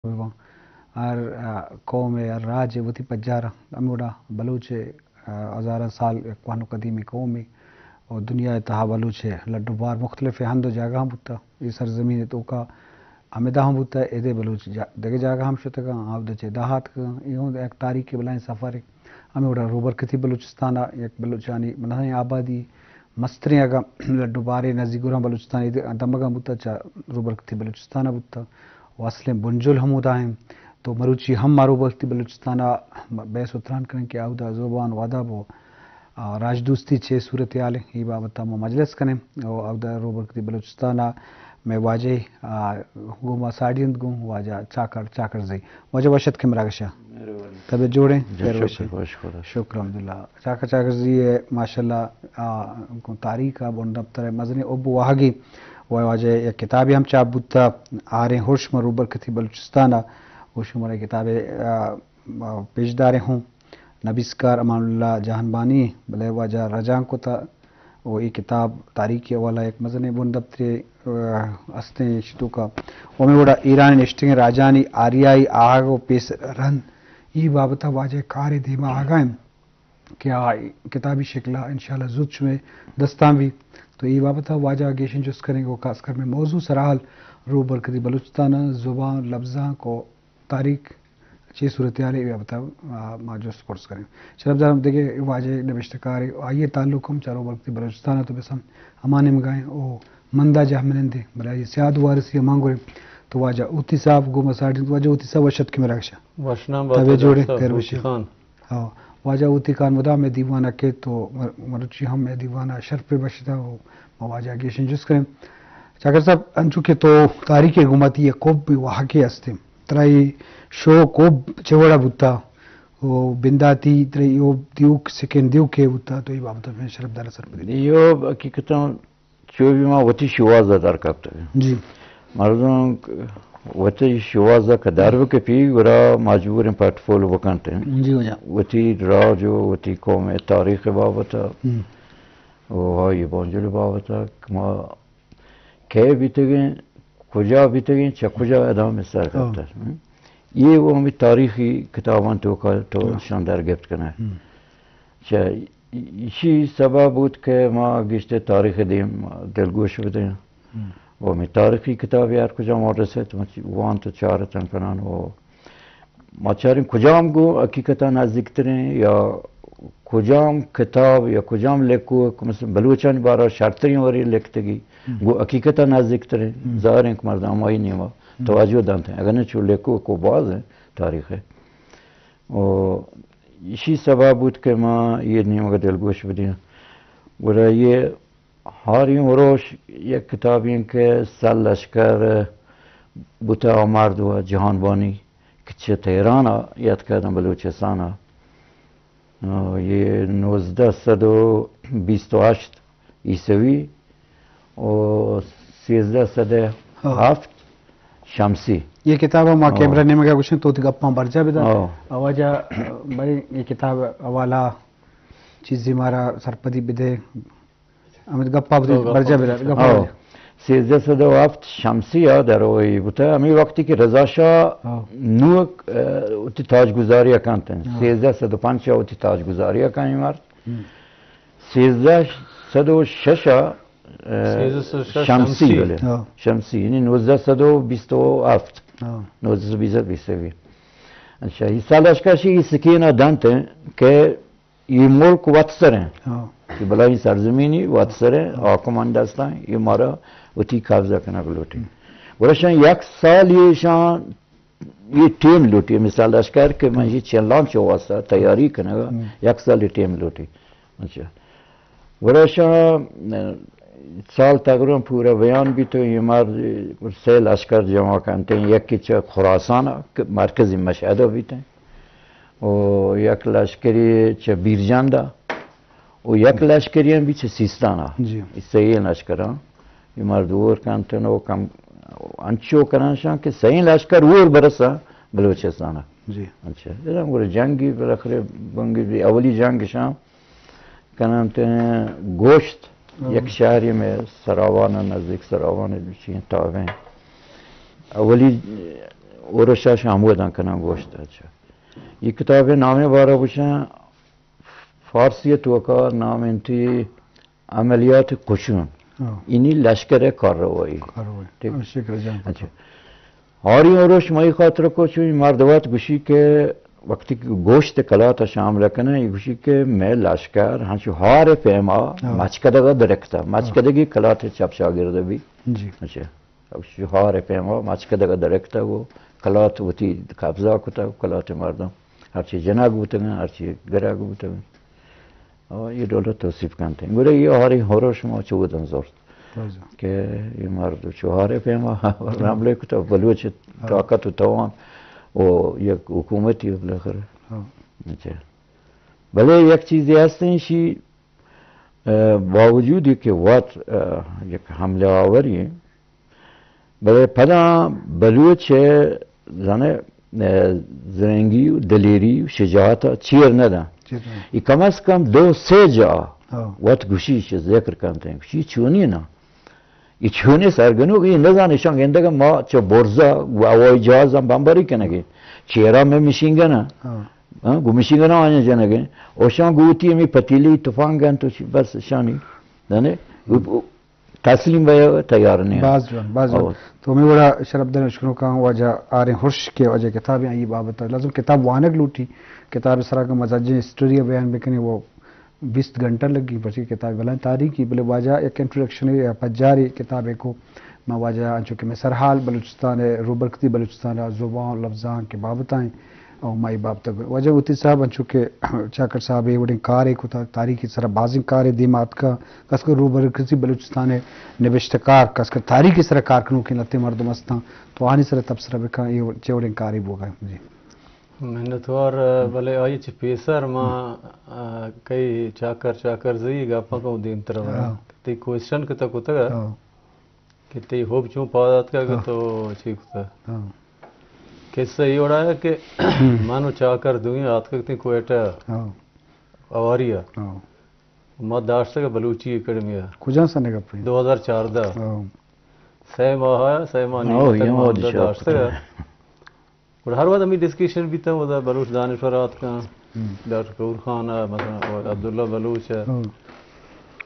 بہ باں۔ ہر، آ، قوم ءِ، ہر راج ءِ وتی پجار ءَ۔ ہمے وڑا بلوچ ءِ، آ، ہزاراں سال یک کوہن ءُ قدیمی قومے ءُ دنیا ءِ تہا بلوچ ءِ لڈ ءُ بار مختلف ہند ءُ جاگہاں بوتہ۔ اے سرزمین ءِ توکا ہمدا ہم بوتہ، ادے بلوچ جا-، دگہ جاگہ ہم شتگاں، آ اودا چہ ادا آتکگاں۔ اے ہوں یک تاریخی بلاہیں سفرے۔ ہمے وڑا روبرکتی بلوچستان ءَ یک بلوچانی مزنیں آبادی، مستریں اگاں لڈ ءُ بارے نزیک گوراں بلوچستان ءِ دمگاں بوتہ، چہ روبرکتی بلوچستان ءَ بوتہ ءُ اصلیں بنجل ہمودا ایں۔ تو مروچی ہم ما روبرکتی بلوچستان ءَ بحث ءُ تران کنیں کہ اودا زبان ءُ ادب ءُ، آ، راجدوستی چے صورتحال ایں، اے بابت ءَ ما مجلس کنیں ءُ اودا روبرکتی بلوچستان ءَ مئے واجہ، آ، گوں ما ساڑی انت گوں واجہ چاکر، چاکر زئی۔ واجہ وش اتکے مراگش ءَ۔ مہربانی۔ طبیعت جوڑ ایں؟ جی، خیر وش شکر، ایں؟ خوش خدا۔ شکر الحمدللہ۔ چاکر، چاکر زئی ءِ ماشاءاللہ، آ، گوں تاریخ ءَ بن دپتر ءِ مزنیں حب ءُ واہگے ءُ واجہ یک کتابے ہم چاپ بوتہ، آریں ہرش ماں روبرکتی بلوچستان ءَ ءُ شمارا کتابے، آ، پیش داریں ہوں۔ نبیسکار امان اللہ جہانبانی، بلے واجہ رجانک کتہ ءُ اے کتاب تاریخی حوالہ یک مزنیں بن دپترے، آ، استیں ایشی توکا۔ ءُ ہمے وڑا ایران ءِ نشتگیں راجانی آریائی آہگ ءُ پیسر رند، اے بابت ءَ واجہ کارے دیما آہگا انت کہ آ کتابی شکل ءَ انشاءاللہ زوت شمئے دستاں بی۔ تو اے بابت ءَ واجہ گیشیں جست کنیں ءُ خاص کر مئے موضوع سرحال روبرکتی بلوچستان ءِ زبان، لبزانک ءُ تاریخ چے صورتحال ایں، اے بابت ءَ، آ، ما جست پرس کنیں۔ شرفدار ہم دگہ واجہ نبشتہ کارے، آئی ءِ تعلق ہم چہ روبرکتی بلوچستان ءَ، تو بس ہم ہما نیمگا ایں ءُ مندا جاہ منندیں، بلے آئی ءِ سیاد وارثی ہمانگوریں۔ تو واجہ ہوتی صاحب گوں ما ساڑی، واجہ ہوتی صاحب وش اتکے مراگش ءَ۔ وشنام بات طبیعت جوڑ ایں؟ ڈاکٹر خیر وش ایں۔ ہوتی خان۔ ہاں، واجہ ہوتی خان مدام مئے دیوان ءَ کیت ءُ مر-، مروچی ہم مئے دیوان ءَ شرپے بخشتہ ءُ ما واجہ گیشیں جست کنیں۔ چاکر صاحب، انچو کہ تو تاریخ ءِ گوما تئی یک حب ءُ واہگے استیں، ترا اے شوق حب چے وڑا بوتہ ءُ بنداتی ترا اے حب دیوک، سکین دیوک ءَ بوتہ، تو اے بابت ءَ مئے شرفدار ءَ سرپدی۔ اے حب حقیقتاً چو بی ما وتی شوہاز ءَ در کپتگ۔ جی۔ مردم وتی شوہاز ءَ کہ در بکپی، گڑا مجبور ایں پٹ پول بکنت۔ جی واجہ۔ وتی راج ءُ وتی قوم ءِ تاریخ ءِ بابت ءَ ہم۔ ءُ آئی ءِ بنجل ءِ بابت ءَ کہ ما کئے بیتگیں، کجا بیتگیں، چہ کجا ادا مئے سر ہاں۔ کپتہ۔ اے ءُ ہمے تاریخی کتاباں توکا تو ہاں۔ شان در گپت کنئے۔ ہم۔ چہ ایشی سبب بوت کہ ما گیشتر تاریخ ءِ دیم دلگوش بدیں۔ ہم۔ ءُ ہمے تاریخی کتابے ہر کجا ما رسیت، ما چی-، وانت ءُ چارت ہم کنان ءُ ما چاریں کجام گوں حقیقت ءَ نزیکتریں یا کجام کتاب یا کجام لیکوک، مثلاً بلوچانی بارہ ءَ شرتریں وڑے لکتگی، ہم۔ گوں حقیقت ءَ نزیکتریں، ہم۔ ظاہر ایں کہ مردم ہمائی نیما ہم۔ توجہ دنت، اگر نہ چو لیکوک ءُ باز ایں تاریخ ءِ۔ ءُ ایشی سبب بوت کہ ما اے نیمگ ءَ دلگوش بدیں۔ گڑا اے ہاریں ہروش یک کتابے ایں کہ سر لشکر بوتہ آ مرد ءُ جہانبانی کہ چہ تہران ءَ یتکہ داں بلوچستان ءَ۔ آ، اے نوزدہ سد ءُ بیست ءُ ہشت عیسوی ءُ سیزدہ سد ءُ ہفت ہاں۔ شمسی۔ اے کتاب ءَ ما ہاں۔ کیمرہ نیمگ ءَ گوشیں تو وتی گپاں برجا بدار۔ ہاں۔ واجہ، بلے اے کتاب ءِ حوالہ چیزے مارا سرپدی بدے۔ ہمے گپا بدے، تو گپا برجا بدے۔ بدے، گپا ہاں۔ بدے۔ سیزدہ سد ءُ ہفت شمسی ءَ در وئی بوتہ، ہمے وقتی کہ رضا شاہ ہاں۔ نوک، ءَ، وتی تاج گزاری ءَ کنت۔ ہاں۔ سیزدہ سد ءُ پنچ ءَ وتی تاج گزاری ءَ کن اے مرد۔ ہم۔ سیزدہ سد ءُ شش ءَ، ءَ، سیزدہ سد ءُ شش شمسی، شمسی۔ بلے۔ ہاں۔ شمسی، یعنی نوزدہ سد ءُ بیست ءُ ہفت۔ ہاں۔ نوزدہ سد ءُ بیست ءُ ہفت۔ اچھا، اے سر لشکر ءَ اے سکین ءَ دنت کہ اے ملک وت سر ایں۔ ہاں۔ اے بلاہیں سرزمینی وت سر ایں، ہاں۔ حاکمان دست ایں، اے مارا وتی قبضہ کنگ لوٹی۔ ہم۔ گڑا شان یک سال اے شان اے ٹیم لوٹی، مثال لشکر کہ من ہم۔ اے چلان چو واسطہ تیاری کنگا، ہم۔ یک سال اے ٹیم لوٹی۔ اچھا۔ گڑا شان سال تقریباً پورا بیان بیت ءُ اے مرد سے لشکر جمع کنت، یکے چہ خراسان ءَ کہ مرکزی مشہد ءَ بیت ءُ یک لشکرے چہ بیرجند ءَ ءُ یک لشکرے ہم بی چہ سیستان ءَ۔ جی۔ اے سئیں لشکراں اے مرد ہور کنت ءُ کم انچو کنان شان کہ سئیں لشکر ہور برساں بلوچستان ءَ۔ جی۔ اچھا۔ ادا گڑا جنگی بالاخرہ بنگی اولی جنگ شان کننت گوشت، ہاں۔ یک شہرے مئے سراوان ءَ نزیک، سراوان ءَ چین تابیں۔ اولی ارشا شاموداں کناں گوشت۔ اچھا، یہ کتاب نامے بارہ بچاں، فارسی توکا نام انتی عملیات قشون۔ ہاں۔ اینی لشکر کارروائی۔ کارروائی۔ ٹھیک۔ ہاں، شکر جان۔ اچھا۔ ہاری اروش مئی خاطر کو چوی مرد وت گوشی کہ وقتی کہ گوشت کلات شامل کنه، یہ گوشی کہ میں لشکر ہنچو ہار پیما ہاں۔ مچکدگا درکتا، ہاں۔ مچکدگی کلات چپ شاگرد بھی۔ جی۔ اچھا۔ اب شہار پیما مچکدگا درکتا وہ کلات وتی قبضہ کتا، کلات مردم ہرچی جنگ بوتگن، ہرچی گرگ بوتگن۔ آ، یہ ڈول توصیف کنتے۔ گڑا یہ ہاری ہروش ما چودن زرت۔ واجہ۔ کہ یہ مرد چوہارے پیما حملے کتا، بلوچ ہاں۔ طاقت و توان و یک حکومتی بالاخره۔ ہاں۔ اچھا۔ بلے یک چیزی ہستیں شی، اه، باوجود کہ وت، اه، یک حملہ آوری، بلے پدا بلوچ زانے، اه، زرنگی و دلیری و شجاعت چیر نہ داں۔ چیر نہ داں۔ ای کم از کم دو سے جا ہاں۔ وت گوشی چہ ذکر کنتے ہیں۔ گوشی چونی نا۔ ای چونی سرگنوک، ای نزانے شان گندگا ما چہ برزا و ہوائی جہاز ہم بمباری کنگے۔ چیرا میں مشین گنا۔ ہاں۔ ہاں، گو مشین گنا آیا جنگے۔ او شان گوتی ہمی پتیلی تفانگ گن تو چی بس شانی۔ دانے؟ تسلیم بیا تیار نہیں۔ باز جوان، باز جوان۔ او۔ تو ہمیں وڑا شرف دن اشکنو کان واجہ آریں ہرش کے واجہ کتاب آئی بابت لازم کتاب وانگ لوٹی۔ کتاب سرا کا مزاجیں ہسٹری بیان بکنے وہ بیست گھنٹہ لگی، پرچہ کتاب بلائیں تاریخی، بلے واجہ یک انٹروڈکشن یا پجاری کتاب کو ما واجہ انچو کہ میں سرحال بلوچستان ہے، روبرکتی بلوچستان ہے، زبان و لفظان کے بابت آئیں۔ او مائی بابت واجہ وتی صاحب انچو کہ چاکر صاحب اے وڑیں کارے کتا، تاریخی سرا بازیں کارے دیما اتکا، کس کہ روبرکتی بلوچستان ہے نبشتہ کار، کس کہ تاریخی سرا کار کنوکیں لتے مردم استاں، تو آنی سرا تبصرہ بکاں، اے چے وڑیں کارے بوگا۔ جی۔ منتوار، بلے آئی چہ پیسر ما، آ، کئی چاکر، چاکر زئی گپاں کو دیمتر ہاں۔ تئی کوشچن کتا کتگا ہاں۔ کہ تئی حب چون پاد آتکا کہ ہاں۔ تو چی کتا۔ ہاں۔ قصہ یہ وڑا ہے کہ ہم۔ من و چاکر دوئیں آتکگ تیں کوئٹہ ہاں۔ اواری ء۔ ہاں۔ ما داشتگ بلوچی اکیڈمی ء۔ کجا سن گپ ہے؟ دو ہزار چاردہ۔ ہاں۔ سہ ماہ ء، سہ ماہ نیم ہاں، تک یہ ما موجود داشتگ۔ گڑا ہر وقت ہمیں ڈسکشن بیتاں، اودا بلوچ دانشور آتکاں، ہم۔ ڈاکٹر کور خان ء، مثلاً عبداللہ بلوچ ء، ہم۔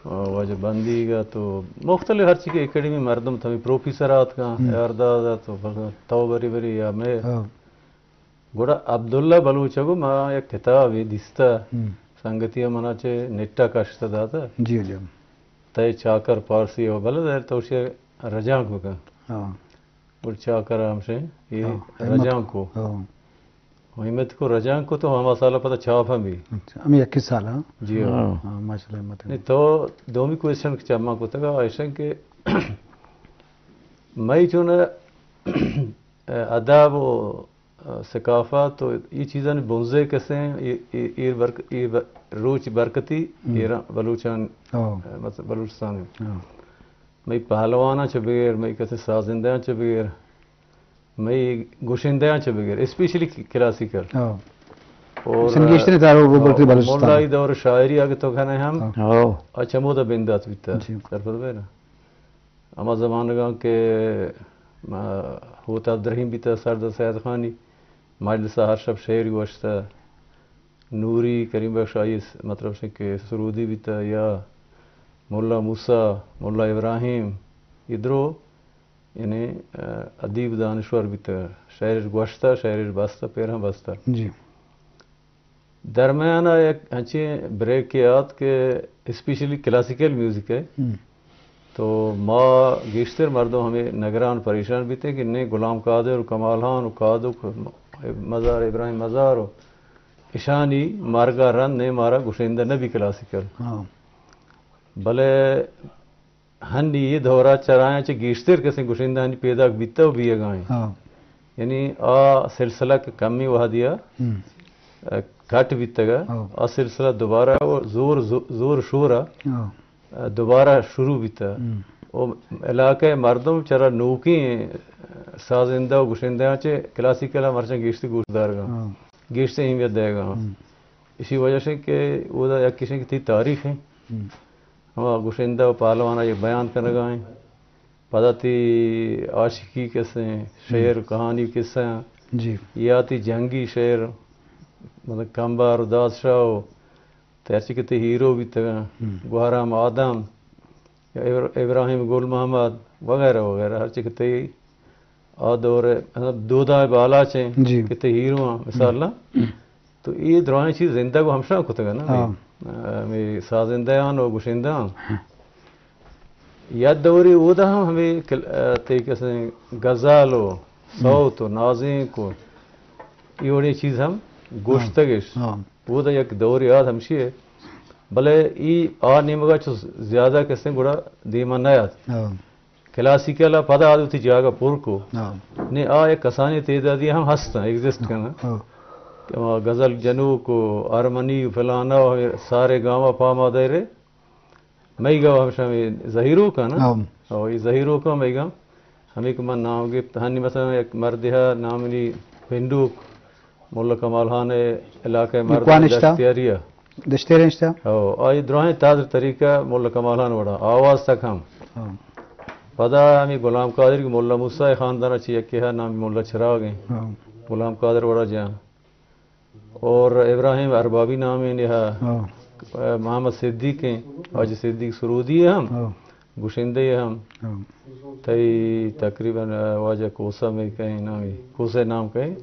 واجہ بندیگ ء، تو مختلف ہرچی کہ اکیڈمی مردم تھا، ہمیں پروفیسر آتکاں، ہم۔ ارداد ء، تو تو بری بری یا میں۔ ہاں۔ گڑا عبداللہ بلوچ ء گو ما یک کتابے دیستہ، ہم۔ سنگتی ء منا چہ نٹا کشت داتہ۔ جی، جی۔ تئی چاکر پارسی ء بلد ہے، تو شے رجانک بکن۔ ہاں۔ گڑ چاکر ہمشے، یہ ہاں، ہمت رجانک کو۔ ہاں۔ ہمت کو رجانک کو تو ہما سال پتہ چھاپ ہم بھی۔ اچھا، ہمیں یکی سال، ہاں؟ جی ہاں۔ ہاں۔ ہاں، ماشاءاللہ، ہمت ہے۔ نہیں، تو دومی کوشچن کہ چما کو تگا ایشن کہ مئی چون ادب و ثقافت و یہ چیزانی بنزے کسیں، ایر، ایر، ایر برک-، ایر بر-، روچ برکتی ہم۔ ایران بلوچان، ہاں۔ مطلب بلوچستان۔ ہاں۔ مئی پہلواناں چہ بغیر، مئی کسے سازندہاں چہ بغیر، مئی گشندہاں چہ بغیر، اسپیشلی کلاسیکل۔ ہاں۔ اور سنگیشتنے تارو روبرٹ بلوچستان۔ مولائی دور شاعری اگہ تو کھنے ہم، ہاں۔ ہاں۔ اچھا مودا بندات بیتا۔ جی۔ سرپد بے نا۔ ہما زمانگاں کہ، آ، ہوتا درہیم بیتہ سردار سید خانی، مجلس ء ہر شپ شعر گوشتہ، نوری کریم بخش آئی س-، مطلب شے کہ سرودی بیتہ یا ملا موسی، ملا ابراہیم، یہ درو یعنی، آ، ادیب دانشور بیتہ، شعر گوشتہ، شعر بستہ، پیرہ بستہ۔ جی۔ درمیان ء یک انچیں بریکے آت کہ اسپیشلی کلاسیکل میوزک ء، ہم۔ تو ما گیشتر مردم ہمیں نگران پریشان بیتیں کہ نیں غلام قادر و کمال خان و قادق مزار، ابراہیم مزار و اشانی مرگ ء رند نیں مارا گشندہ نہ بی کلاسیکل۔ ہاں۔ بلے ہنی یہ دورہ چرایاں چہ گیشتر کسیں گشندہانی پیداک بیتہ و بیگائیں۔ ہاں۔ یعنی آ سلسلہ کہ کمی وہدیا، ہم۔ آ، کٹ بیتگا، ہاں۔ آ سلسلہ دوبارہ و زور، زو-، زور شورا، ہاں۔ آ، دوبارہ شروع بیتہ۔ ہم۔ و علاقہ مردم چرا نوکیں سازندہ و گشندہاں چہ کلاسیکل مرچاں گیشتر گوش دارگا، ہاں۔ گیشتر اہمیت دیگا۔ ہم۔ اسی وجہ سے کہ وہ دا یک کشن کی تاریخ ہے۔ ہم۔ ہما گشندہ و پہلوان ء یک بیان کنگا ایں۔ پدا تی عاشقی کسیں، شعر، ہم۔ کہانی کسہ، جی۔ یا تئی جنگی شعر، مطلب کمبر و دادشاہ و تئی ہرچی کہ تئی ہیرو بیتگاں، ہم۔ گوہرام آدم، یا ابر-، ابراہیم گل محمد وغیرہ وغیرہ، ہرچی کہ تئی آ دور ء، مطلب، دودا ء بالاچ ایں جی۔ کہ تئی ہیرو آں، مثال ہم۔ نا، ہم۔ تو اے دراہیں چیز زندگ و ہمشاں کتگ نا، ہاں۔ ہمے سازندہ آں و گشندہ آں۔ ہاں۔ یک دورے اودا ہم ہمے کل-، ء، تئی کسیں غزل و ہم۔ سوت و نازینک و اے وڑیں چیز ہم گوشتگ اش۔ ہاں۔ اودا یک دورے آت ہمشی ء۔ بلے ای آ نیمگا چو زیادہ کسیں گڑا دیما نیات۔ ہاں۔ کلاسیکل ء پدا آ وتی جاگہ پر کو۔ ہاں۔ نے آ یک کسانی تعدادی ہم ہستاں، ایگزسٹ ہاں۔ کناں۔ ہاں۔ کہ ما غزل جنوک و ہارمنی و فلانا و سارے گاما پاما دیرے۔ مئیگا ہمشہ ہمے زہیروکاں نا؟ ہاں۔ او، اے زہیروکاں مئیگا۔ ہمے کہ من نام گپت، ہنی مثلاً یک مردے ء نامنی پنڈوک، ملا کمال خان ء علاقہ ء مرد کوانشتہ؟ دشتیاری ء۔ دشتیاری نشتہ؟ او، آئی دراہیں تادر طریقہ ملا کمال خان وڑا، آواز تک ہم۔ ہاں۔ پدا ہمے غلام قادر کہ ملا موسیٰ ء خاندان ء چہ یکے ء نام ملا چراغ ایں۔ ہاں۔ غلام قادر وڑا جان۔ اور ابراہیم اربابی نام ایں ہا۔ ہاں۔ محمد صدیق ایں، واجہ صدیق سرودی ہم، ہاں۔ گشندہ ہم۔ ہاں۔ تئی تقریباً واجہ کوسہ میں کہیں نامی، کوسہ نام کہیں؟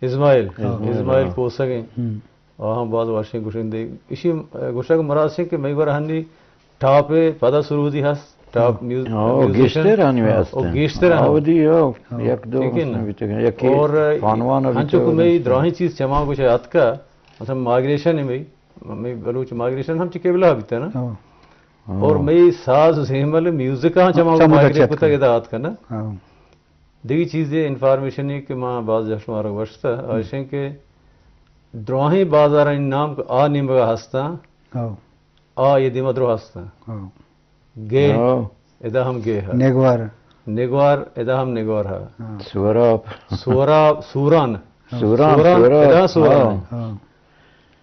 اسماعیل۔ ہاں۔ اسماعیل ہاں۔ کوسہ ایں۔ ہم۔ آ ہم باز وشیں گشندے۔ اشی گوشگ مراد اش کہ مئی گورا ہنی ٹاپ ء پدا سرودی ہست، ٹاپ ہاں۔ میوز-، ہاں، او میوزیشن۔ گیشتر آنی ہاں، است او ہیں۔ گیشتر آ ہاں۔ ودی او ہاں۔ یک دو ٹھیک ہے نا؟ مثلاً بیتگ ہیں، یکی اور خانوان ء ہنچو بیتگ کہ ہیں۔ مئی دراہیں چیز چما گوشے اتکا، مثلاً مائگریشن ہے مئی، مئی بلوچ مائگریشن ہم چہ قبلہ بیتا نا۔ ہاں۔ ہاں۔ اور مئی ساز و زیمل میوزک ہاں چما چما مائگریٹ گچ کتا اتکا۔ ادا اتکا نا۔ ہاں۔ دیگی چیزے انفارمیشنے کہ ما باز جا شمارا گوشتا، ہم۔ آ اشیں کہ دراہیں بازارانی نام کہ آ نیمگا ہستاں، ہاں۔ آ یہ دیما درو ہستاں۔ ہاں۔ گے، ہاں۔ ادا ہم گے ہے۔ نگوار۔ نگوار، ادا ہم نگوار ہے۔ ہاں۔ سوراب۔ سوراب، سوران۔ ہاں۔ سوران، سوران، سوراب۔ ادا سوران ہاں۔ ہے۔ ہاں۔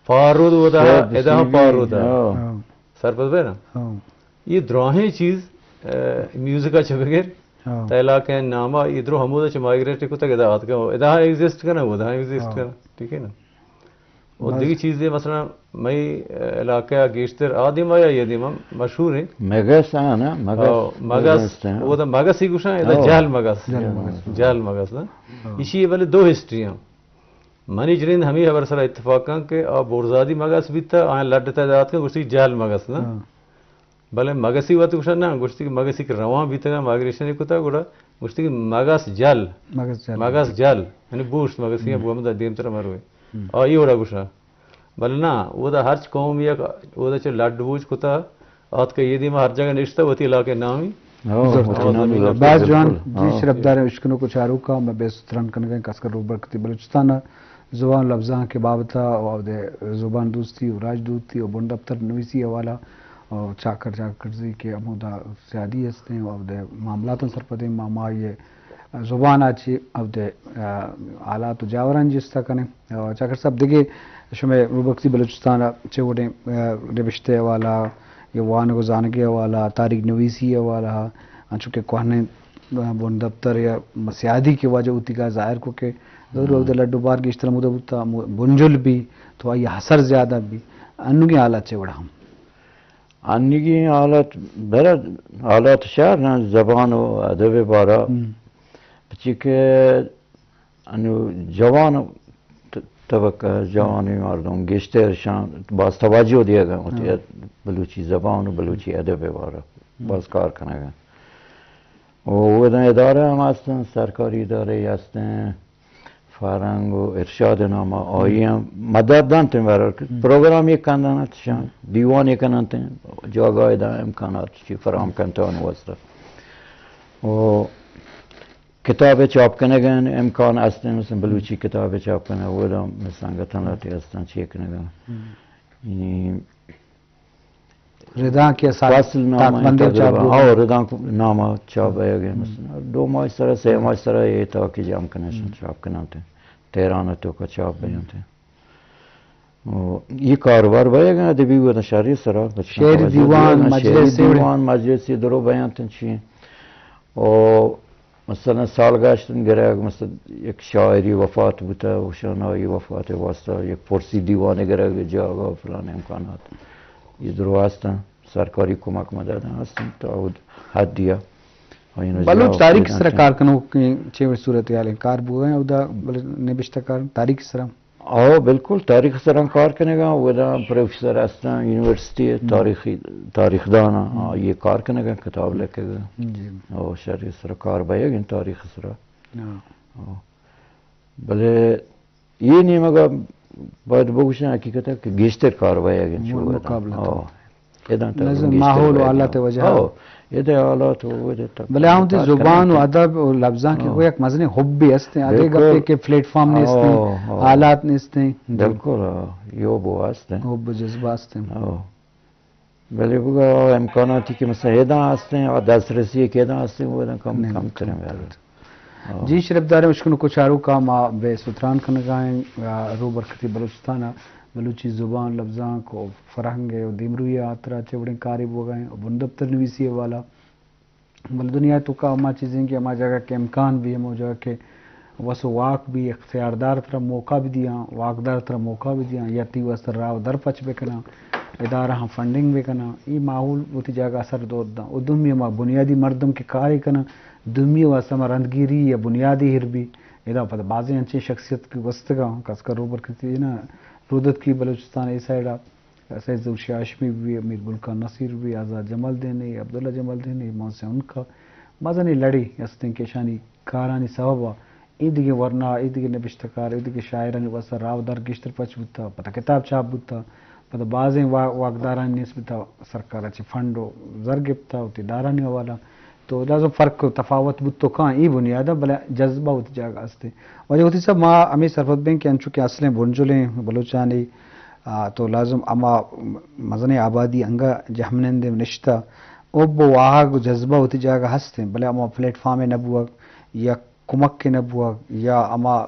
پارود ودا، سوراب ادا ہم سیدھی، پارود ہے۔ ہاں۔ ہاں۔ سرپد بئے نا؟ ہاں۔ یہ دراہیں چیز، ء، میوزک ء چہ بگر، ہاں۔ تئی علاقہ ء نام ء، یہ درو ہمود ء چہ مائگریٹ کتگ ادا آتکگ، ادا ایگزسٹ کنگ، ادا ایگزسٹ ہاں۔ کنگ، ٹھیک ہے نا؟ اور بس۔ دیگی چیزے مثلاً مئی، ء، علاقہ ء گیشتر آ دیما یا یہ دیما مشہور ہیں۔ مگس ہے نا، مگس۔ ہاں، مگس، مگس ہیں۔ وہ دا مگس ہی گوشاں، ادا ہاں۔ جہل مگس۔ جہل مگس۔ جہل مگس نا۔ ہاں۔ اسی بلے دو ہسٹری ہیں۔ منی جنین ہمے ہبر سرا اتفاق کن کہ آ برزادی مگس بیتا، آیاں لڈ تا دات کن، گوشتی جہل مگس نا۔ ہاں۔ بلے مگسی وت گوشن نا، گوشتی کہ مگسی کہ روان بیتگا، مائگریشن کتا، گڑا گوشتی کہ مگس جل۔ مگس جل۔ مگس جل۔ یعنی بوشت مگسی ہم۔ بو ہمدا دیم تر مروے۔ ہم۔ آ، ای وڑا گوشا۔ بلے نا، اودا ہرچ قوم یک، اودا چہ لڈ بوج کتا، آتکہ یہ دیما ہر جگہ نشتہ وتی علاقے نامی۔ ہاں، زرت۔ وتی نامی زرت۔ باز جوان، بالکل۔ جی ہاں۔ شرفدار اشکنوک و چاروکا، میں بے ستران کنگا کس کر روبرکتی بلوچستان زبان لبزانک بابتا و اودے زبان دوستی و راج دوستی و بن دفتر نویسی حوالہ و چاکر چاکرزی کہ ہمودا سیادی ہستیں و اودے معاملاتاں سرپدیں ما، ما یہ زبان ء چہ اودے، آ، حالات و جاوراں جست کنیں۔ آ، چاکر صاحب، دگہ شمئے روبکتی بلوچستان ء چہ وڑیں، آ، نبشتہ حوالہ یا وانگ و زانگ حوالہ، تاریخ نویسی حوالہ، انچو کہ کوہنیں، آ، بن دپتر یا سیادی کہ واجہ اوتیگا ظاہر کو کہ ضرور اودے لڈ و بار گیشتر ہمودا بوتا، ہمو بنجل بی تو آئی اثر زیادہ بی۔ انوگیں حالات چہ وڑا ہم انیگیں حالات، برا حالات شر نہ، زبان و ادب بارا۔ ہم۔ پچی کہ انو جوان ط-، طبقہ، جوانی مردم گیشتر شان باز توجہ دیگا وتی ہاں۔ بلوچی زبان و بلوچی ادب بارا ہم۔ باز کار کنگا۔ و ودن ادارہ ہم ہستن، سرکاری ادارہ ہستن، فرہنگ و ارشاد نامہ، آئی ہم مدد دنت، برار ہم۔ پروگرام یک کندن ات شان، ہم۔ دیوان یک کننت، جاگاہ دا امکانات چی فراہم کنت آن واسطہ۔ و کتاب چاپ کنگن امکان استن، مثلاً بلوچی کتاب چاپ کنگ، وہ دا مثلاً سنگتن لاتی استن چی کنگن۔ ہم۔ یعنی ردانک یا سال فصل نامہ تاکبندے تقریباً، چاپ بوگ۔ ہاں، ردانک نامہ چاپ ہم۔ بیگ ء، ہم۔ مثلاً دو ماہ سرا، سے ماہ سرا یہ تاکہ جام کنشن ہم۔ چاپ کننت۔ تہران توکا چاپ ہم۔ بینت۔ و یہ کاروبار بیگ ء ادبی و شعری سرا، بچکاں شعری توجہ دیوان، دیگ ء، مجلس شعری ایوڑی۔ دیوان، مجلس یہ درو بینت چی۔ و مثلاً سالگشت گرگ، مثلاً یک شاعری وفات بوتا، اوشان آئی وفات واسطہ یک پرسی دیوان گرگ، جاگہ فلان امکانات، یہ درو ہستن، سرکاری کمک مدد ہستن تا حد دیا۔ بلوچ تاریخ سرا کار کنوکیں چے وڑ صورتحال ہیں؟ کار بوئے ہیں اودا، بلے نبشتہ کار تاریخ سرا؟ او بالکل، تاریخ سرا کار کنگا، اودا پروفیسر ہستن یونیورسٹی، تاریخی، تاریخ دانا، آ، یہ کار کنگا، کتاب لکھگا۔ جی۔ او شری سرا کار بیگ انت تاریخ سرا۔ ہاں۔ او۔ بلے یہ نیمگا باید بگوشن حقیقتا کہ گیشتر کار بیگ انت۔ مقابلہ۔ او۔ ادا تک نظم، گیشتر ماحول و بیگ حالات انت۔ وجہ۔ او۔ ادا حالات و وجہ تک بلے آؤں تی زبان و ادب و لبزاں کہ، او، کوئی یک مزنیں حبی ہستیں۔ اگے گپے کہ پلیٹ فارم نیستیں، او، او۔ حالات نیستیں۔ جی۔ بالکل، او۔ یہ حب و ہستیں۔ حب و جذبہ ہستیں۔ او۔ بلے بگا امکاناتی کہ مثلاً ادا ہستیں، اور دسترسی کہ ادا ہستیں، وہ ادا کم، کم تریں۔ ہاں۔ جی، شرفداریں اشکنوک و چاروکاں، ما بے ستران کنگائیں، آ، رو برکتی بلوچستان ء بلوچی زبان، لبزانک و فرہنگ و دیمروی ء ہاترا چہ وڑیں کارے بوگائیں و بندپتر نویسی حوالہ۔ بلے دنیا ء توکا ہما چیزیں کہ ہما جاگہ کہ امکان بی، ہمو جاگہ کہ وس و واک بی، اختیاردار ترا موقع بی دیاں، واکدار ترا موقع بی دیاں، یا تی واسطہ راہ و در پچ بکناں، ادارہ ہاں فنڈنگ بکناں، ای ماحول وتی جاگہ اثر دور داں۔ و دومی ہما بنیادی مردم کہ کارے کناں، دومی واسطہ ہما رندگیری یا بنیادی ہر بی۔ ادا پدا بازیں انچیں شخصیت کہ گوستگاں، خاص کر روبرکتی نا، رودتکی بلوچستان اے سائیڈا، سید ظہور شاہ ہاشمی بی، میر گل خان نصیر بی، آزاد جمالدینی، عبداللہ جمالدینی، محسن عنقا، مزنیں لڑے ہستیں کہ اشانی کارانی سبب ء اے دگہ ورنا، اے دگہ نبشتہ کار، اے دگہ شاعرانی واسطہ راہ و در گیشتر پچ بوتا، پدا کتاب چاپ بوتا، پدا بازیں وا-، واکدارانی نیست بوتا، سرکار ء چہ فنڈ و زر گپتا، وتی ادارانی حوالہ۔ تو لازم فرق و تفاوت بوت تو کاں اے بنیاد ء، بلے جذبہ وتی جاگہ است۔ واجہ وتی صاحب، ما ہمے سرپد بیں کہ انچو کہ اصلیں بنجلیں بلوچانی، آ، تو لازم ہما مزنیں آبادی انگا جہمنندیں نشتہ، حب و واہگ و جذبہ وتی جاگہ ہستیں، بلے ہما پلیٹ فارم نہ بوگ یا کمک نہ بوگ یا ہما، آ،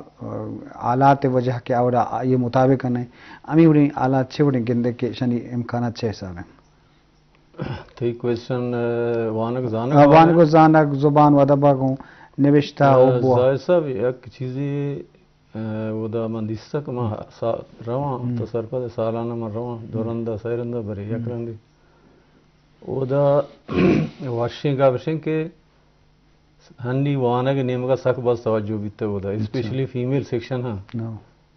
حالات وجہ کہ اوڑا آئی مطابق نہ، ہمے وڑیں حالات چے وڑیں گندے کہ اشانی امکانات چے حساب ہیں؟ تئی کوئسچن، آ، وانگ زانگ آ، وانگ و زانگ، زبان و ادب ء گوں نبشتہ آ، و بوا۔ زاہد صاحب، یک چیزے، آ، اودا من دیستہ کہ من سا-، رواں، تو سرپد سالانہ من رواں، دو رندہ، سئے رندہ برے، یک رندے۔ اودا وشیں گپ اشیں کہ ہنی وانگ نیمگا سک باز توجہ بیتگ اودا، اسپیشلی فیمیل سیکشن ہاں۔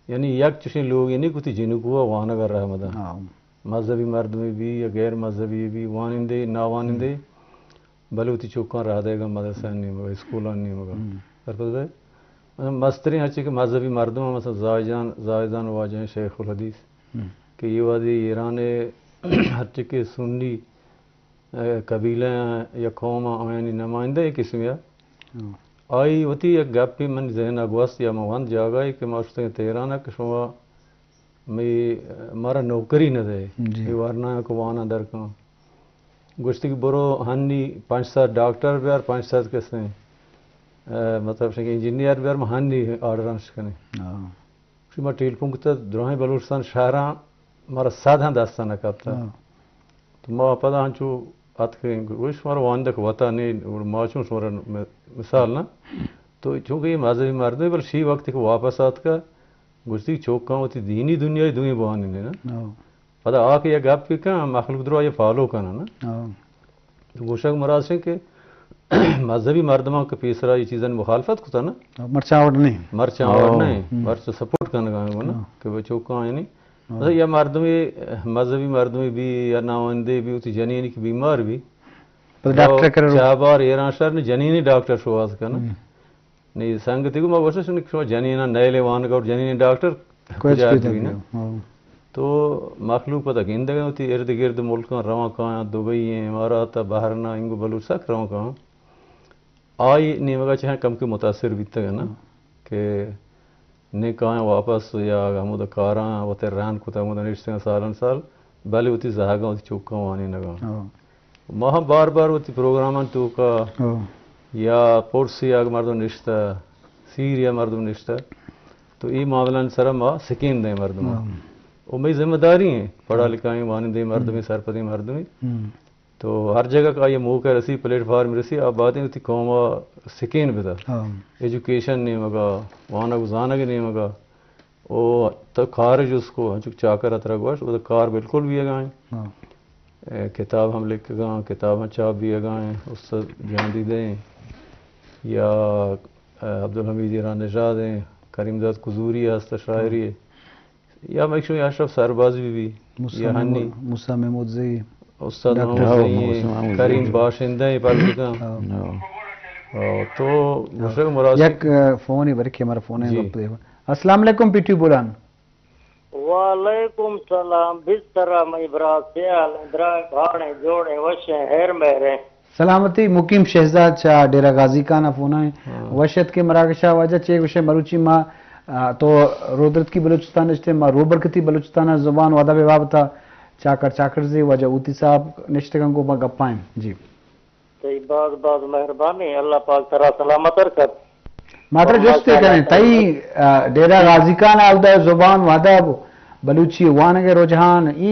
یعنی یک چشیں لوگ یعنی کتی جنکو وانگ رحمدہ۔ مذہبی مردمے بی یا غیر مذہبی بی، وانندے، ناوانندے، بلے وتی چکاں راہ دئیگا مدرسہ نیمگا، اسکولان نیمگا۔ سرپد بئے؟ مستریں ہرچی کہ مذہبی مردم، مثلاً زاہدان، زاہدان واجہ شیخ الحدیث، کہ یہ وادی ایران ہرچی کہ سنی، اے، قبیلہ یا قوم آیانی نمائندہ ایک قسم یا۔ آئی وتی یک گپی من ذہن گوست یا من وند جاگائی کہ ما شتگیں تہران کہ شما مئی، مارا نوکری نہ دئے۔ جی۔ اے ورنایاں کہ واناں در کن۔ گوشتی کہ برو ہنی پنچ سد ڈاکٹر بیار، پنچ سد کسیں، اے، مطلب شنگ انجینئر بیار، ما ہنی آرڈر انش کنیں۔ ہاں۔ شما ٹیلیفون کتا دراہیں بلوچستان شہراں مارا سد ہم دستا نہ کپتا۔ ہاں۔ تو ما پدا انچو اتکیں، گوش مارا واندک وطن، ما چون شمارا م-، مثال نہ۔ تو چونکہ یہ مذہبی مردم، بل شی وقت کہ واپس آتکا، گوشتی چوکاں وتی دینی دنیا دوئیں بوانی نے نا۔ ہاں۔ پدا آ کہ یک گپ کن، مخلوق درو آئی فالو کنن نا۔ ہاں۔ تو گوشگ مراد شن کہ مذہبی مردماں کہ پیسرا یہ چیزن مخالفت کتا نا۔ مرچاں وڑ نہیں۔ مرچاں وڑ ہاں۔ نہیں۔ ہم۔ مرچ سپورٹ کنگا ہیں نا۔ ہاں۔ کہ وہ چوکاں یعنی۔ ہاں۔ مطلب یا مردمی، مذہبی مردمی بی یا ناوندے بی، وتی جنینی کہ بیمار بی۔ پدا ڈاکٹر کرے رو۔ چابار ایران شہر نے جنینی ڈاکٹر شواز کن۔ ہم۔ نی سنگتی کو ما گوشت شنو کہ شما جنیناں نیلے وانگ اور جنینی ڈاکٹر کجا بیت نا۔ ہاں۔ تو مخلوق پتہ گندگ ہوتی ارد گرد ملکاں رواں کایاں، دبئی ہیں، امارات، بحرین، انگو بلوچ سک رواں کایاں۔ آئی نیمگا چہ کم کہ متاثر بیتگ نا کہ نی کایاں واپس یا ہمودا کاراں وتے رہن کتا ہمودا نشتگاں سالن سال، بلے وتی زہگاں وتی چوکاں وانینگاں۔ ہاں۔ ما ہم بار بار وتی پروگرامانی توکا ہاں۔ یا پرسی اگہ مردم نشتہ، سیریا مردم نشتہ، تو اے معاملانی سرا ما سکین دیں مردم۔ ہاں۔ و مئی ذمہ داری ہیں، پڑھا ہاں۔ لکھائیں وانندیں مردمیں، ہم۔ سرپدیں مردمیں۔ ہم۔ تو ہر جگہ کہ آئی موقع رسی، پلیٹ فارم رسی، آ باید انت وتی قوم ءَ سکین بدہ۔ ہاں۔ ایجوکیشن نیمگ ءَ، وانگ و زانگ نیمگ ءَ، او تو کار جست کو، انچو کہ چاکر ءَ ترا گوشت، او کار بالکل بیگ ءَ انت۔ ہاں۔ اے، کتاب ہم لکھگ ءَ انت، کتاب ہم چاپ بیگ ءَ انت، استاد جہاندی دے یا، اے، عبدالحمید ایران نژاد انت، کریم داد کزوری ہست، شاعری۔ یا مئے شمئے اشرف سرباز بی بی، موسیٰ یا محمود، ہنی موسیٰ محمود زئی، استاد ڈاکٹر محمود ہاؤ، زئی، موسیٰ محمود کریم زئی۔ باشندہ ہیں پلکاں۔ ہاؤ۔ ہاؤ۔ ہاؤ، تو ہاؤ۔ گوشگ مراد یک، اے، فونے برے کہ ہمارا فون ہے، جی۔ گپ دے۔ السلام علیکم پی ٹی بولان۔ وعلیکم سلام، بستر ءَ مئی برات، سیال ایں، درائیں، بھاڑیں، جوڑیں، وشیں، ہیر مہریں۔ سلامتی، مقیم شہزاد چہ ڈیرہ غازی خان ءَ فون ءَ۔ ہاں۔ وش اتکے مراگش ءَ۔ واجہ چے گوشے مروچی ما، آ، تو رودرتکی بلوچستان نشتے، ما روبرکتی بلوچستان ءِ زبان و ادب ءِ بابت ءَ چاکر چاکرزئی واجہ ہوتی صاحب نشتگ انت، گوں ما گپائیں۔ جی۔ تئی باز باز مہربانی، اللہ پاک ترا سلامت رکھت۔ ما ترا جستے کنیں، تئی، آ، ڈیرہ غازی خان ءَ اودا زبان و ادب، بلوچی وانگ ءِ رجحان، اے